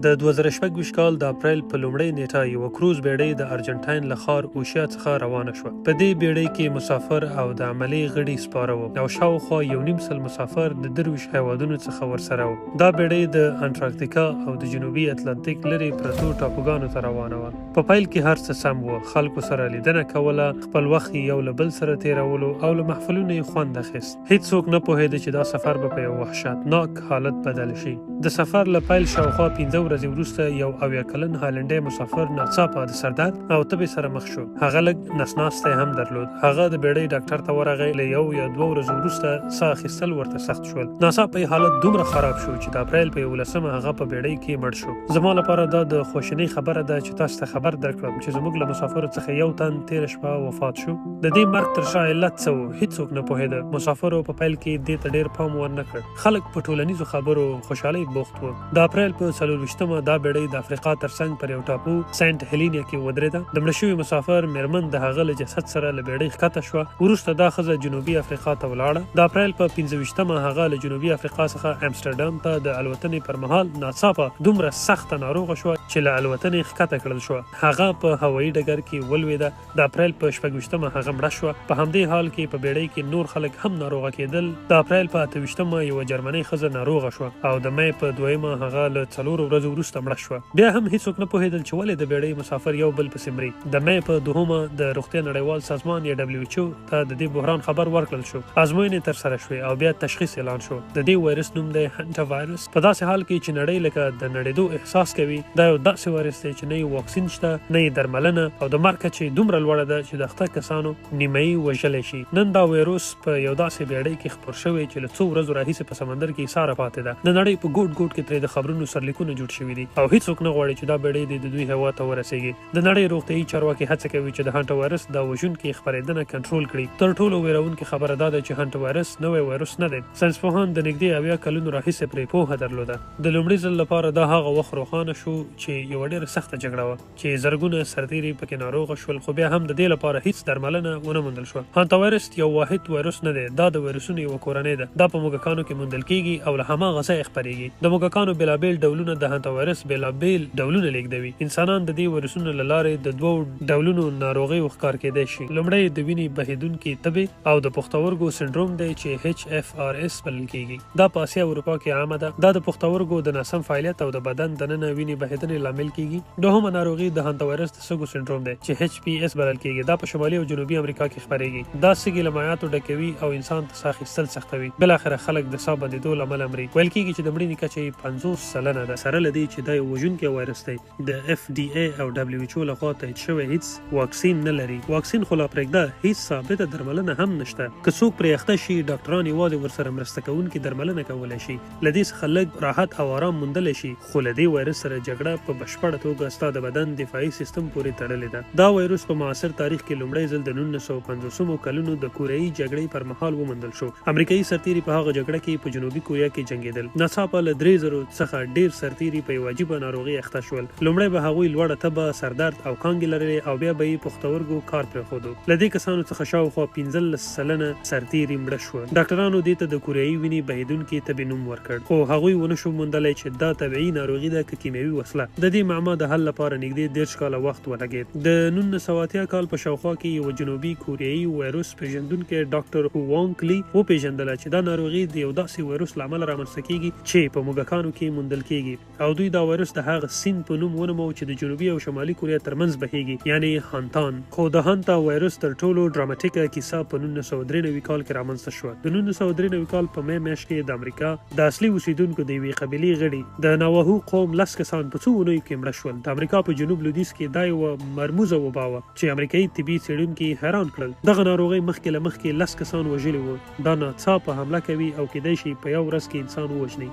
د 2026 کال د اپریل په لومړۍ نیټه یوه کروز بیړۍ د ارجنټاین له ښار اوشیا څخه روانه شوه. په دې بیړۍ کې مسافر او د عملې غړي سپاره وو او شاوخوا 150 مسافر د 23 هیوادونو څخه ورسره وو. دا بیړۍ د انټارکتیکا او د جنوبي اتلانتیک لرې پرتو ټاپوګانو ته روانه وه. په پیل کې هر څه سم وو، خلکو سره لیدنه کوله، خپل وخت یې یو له بل سره تیرولو او له محفلونو یې خوند اخیست. هیڅوک نه پوهېده چې دا سفر به په یو وحشتناک حالت بدل شي. د سفر له پیل شاوخوا 5 ورځې وروسته یو 70 کلن هالنډی مسافر ناڅاپه د سردرد او تبې سره مخ شو. هغه لږ نسناستی هم درلود. هغه د بیړۍ ډاکټر ته ورغی. له یو یا دوه ورځو وروسته ساه اخیستل ورته سخت شول. ناڅاپه یې حالت دومره خراب شو چې د اپریل په 11مه هغه په بیړۍ کې مړ شو. زما لپاره دا د خواشینۍ خبره ده چې تاسو ته خبر درکړم چې زموږ له مسافرو څخه یو تن تېره شپه وفات شو. د دې مرګ تر شا علت څه و؟ هیڅوک نه پوهېده. مسافرو په پیل کې دې ته ډېر پام ورنه کړ. خلک په ټولنیزو خبرو خوشحالۍ بوخت وو. د اپریل په 24مه دا بیړۍ د افریقا ترڅنګ پر یو ټاپو سینټ هیلینیا کې ودرېده. د مړه شوي مسافر میرمن د هغه له جسد سره له بیړۍ ښکته شوه. وروسته دا ښځه جنوبي افریقا ته ولاړه. د اپریل په 25مه هغه له جنوبي افریقا څخه امسټرډام ته د الوتنې پر مهال ناڅاپه دومره سخته ناروغه شوه چې له الوتنې ښکته کړل شوه. هغه په هوایي ډګر کې ولوېده. د اپریل په 26مه هغه مړه شوه. په همدې حال کې په بیړۍ کې نور خلک هم ناروغه کېدل. د اپریل په 28مه یوه جرمنۍ ښځه ناروغه شوه او د مې په 2مه هغه له 4 ورځو وروسته مړه شوه. بیا هم هیڅوک نه پوهېدل چې ولې د بیړۍ مسافر یو بل پسې مري. د مې په 2مه د روغتیا نړیوال سازمان یا WHO ته د دې بحران خبر ورکړل شو. ازموینې ترسره شوې او بیا تشخیص اعلان شو. د دې وایرس نوم دی هانټا وایرس. په داسې حال کې چې نړۍ لکه د نړېدو احساس کوي، دا یو داسې وایرس دی چې نه یې واکسین شته، نه یې درملنه او د مرګ کچه یې دومره لوړه ده چې د اخته کسانو نیمایي وژلی شي. نن دا وایروس په یو داسې بیړۍ کې خپور شوی چې له څو ورځو راهیسې په سمندر کې ایساره پاتې ده. د نړۍ په ګوټ ګوټ کې ترې د خبرونو سرلیکونه جوړ شوي دي او هیڅوک نه غواړي چې دا بیړۍ دې د دوی هیواد ته ورسیږي. د نړۍ روغتیایي چارواکي هڅه کوي چې د هانټا وایرس دا وژونکې خپرېدنه کنټرول کړي. تر ټولو ویرونکې خبره دا ده چې هانټا وایرس نوی وایروس نه دی. ساینسپوهان د نږدې 70 کلونو راهیسې پرې پوهه درلوده. د لومړي ځل لپاره دا هغه وخت روښانه شو چې یوه ډېره سخته جګړه وه چې زرګونه سرتیري پکې ناروغه شول، خو بیا هم د دې لپاره هیڅ درملنه ونه موندل شوه. هانتا وایرس یو واحد وایروس نه دی، دا د وایروسونو یوه کورنۍ ده. دا په موږکانو کې موندل کیږي او له هماغه ځایه خپرېږي. د موږکانو بېلابېل ډولونه د هانتا وایرس بېلابېل ډولونه لېږدوي. انسانان د دې وایروسونو له لارې د دوو ډولونو ناروغیو ښکار کېدای شي. لومړی د وینې بهېدونکې تبې او د پښتورګو سندروم دی چې HFRS بلل کیږي. دا په اسیا او اروپا کې عامه ده. دا د پښتورګو د ناسم فعالیت او د بدن دننه وینې بهېدنې لامل کیږي. دوهمه ناروغي د هانتا وایرس د سږو سندروم دی چې HPS بلل کیږي. دا په شمالي او جنوبي امریکا کې خپرېږي. دا سږي له مایعاتو ډکوي او انسان ته ساه اخیستل سختوي. بالاخره خلک د ساه بندېدو له امله مري. ویل کیږي چې د مړینې کچه یې 50% ده. سره له دې چې دا یو وژونکی وایرس دی، د FDA او WHO لخوا تایید شوی هیڅ واکسین نه لري. واکسین خو لا پرېږده، هیڅ ثابته درملنه هم نشته. که څوک پرې اخته شي، ډاکټران یوازې ورسره مرسته کوونکې درملنه کولی شي. له دې څخه لږ راحت او آرام موندلی شي، خو له دې وایرس سره جګړه په بشپړه توګه ستا د بدن دفاعي سیستم پورې تړلې ده. دا وایروس په معاصر تاریخ کې لومړی ځل د 1950 کلونو د کوریایي جګړې پر مهال وموندل شو. امریکایي سرتیري په هغه جګړه کې په جنوبي کوریا کې جنګېدل. ناڅاپه له 3000 څخه ډېر سرتیري په یوه عجیبه ناروغي اخته شول. لومړی به هغوی لوړه تبه، سردرد او کانګې لرلې او بیا به یې پښتورګو کار پرېښودو. له دې کسانو څخه شاوخوا 15% سرتیري مړه شول. ډاکټرانو دې ته د کوریایي وینې بهېدونکې تبې نوم ورکړ، خو هغوی ونه شو موندلی چې دا طبیعي ناروغي ده که کیمیاوي وسله. د دې معما د حل لپاره نږدې 30 کاله وخت ولګېد. د 1980 کال په شاوخوا کې یوه جنوبي کوریایي وایروس پېژندونکی ډاکټر هوانګ لي وپېژندله چې دا ناروغي د یو داسې وایروس له امله رامنځته کیږي چې په موږکانو کې موندل کیږي او دوی دا وایروس د هغه سیند په نوم ونوموه چې د جنوبي او شمالي کوریا ترمنځ بهیږي، یعنی هانتان. خو د هانتا وایروس تر ټولو ډراماتیکه کیسه په 1993 کال کې رامنځته شوه. د 1993 کال په مې میاشت کې د امریکا د اصلي اوسیدونکو د یوې قبیلې غړي د ناواهو قوم 10 کسان په څو اونیو کې مړه شول. د امریکا په جنوب لودیځ کې دا یوه مرموزه وبا وه چې امریکایي طبي څېړونکي حیران کړل. دغه ناروغۍ مخکې له مخکې 10 کسان وژلي وو. دا ناڅاپه حمله کوي او کیدای شي په یو ورځ کې انسان ووژني.